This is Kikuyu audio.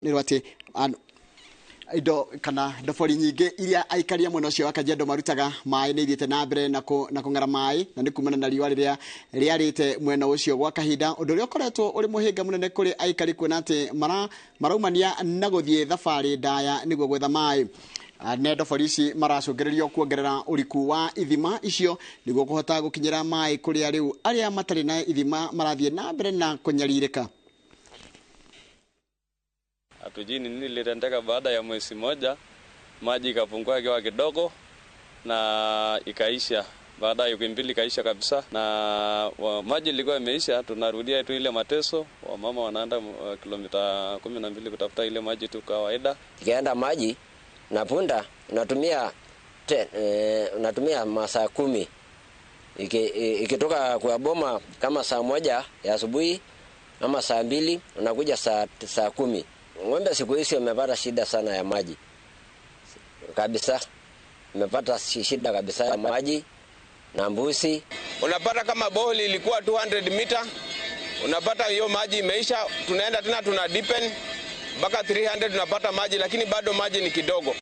Nĩ atĩ indo kana ndobori nyingĩ iria aikari a mwena ũcio wa Kajiado marutaga maĩ nĩ ithiĩte na mbere na kũng'ara maĩ, na nĩ kumana na riũa rĩrĩa rĩarĩte mwena ũcio gwa kahinda, ũndũ ũrĩa ũkoretwo ũrĩ mũhĩnga mũnene kũrĩ aikari kuona atĩ maraumania na gũthiĩ thabarĩ ndaya nĩguo gwetha maĩ. Ne ndobori ici maracũngĩrĩrio kuongerera ũriku wa ithima icio nĩguo kũhota gũkinyĩra maĩ kũrĩa rĩu arĩa matarĩ na ithima marathiĩ na mbere na kũnyarirĩka. Hatujui ni nini lilitendeka baada ya mwezi moja, maji ikapungua kiwa kidogo na ikaisha. Baada ya wiki mbili ikaisha kabisa, na maji ilikuwa imeisha, tunarudia tu ile mateso. Wamama wanaenda kilomita 12 kutafuta ile maji tu kawaida. Ikienda maji na punda unatumia masaa 10. Ikitoka kwa boma kama saa 1 ya asubuhi ama saa 2 unakuja saa 10. Ng'ombe siku hizi wamepata shida sana ya maji. Kabisa. Wamepata shida kabisa ya maji na mbuzi. Unapata kama boholi ilikuwa 200 meter, unapata hiyo maji imeisha, tunaenda tena tuna deepen mpaka 300 tunapata maji, lakini bado maji ni kidogo.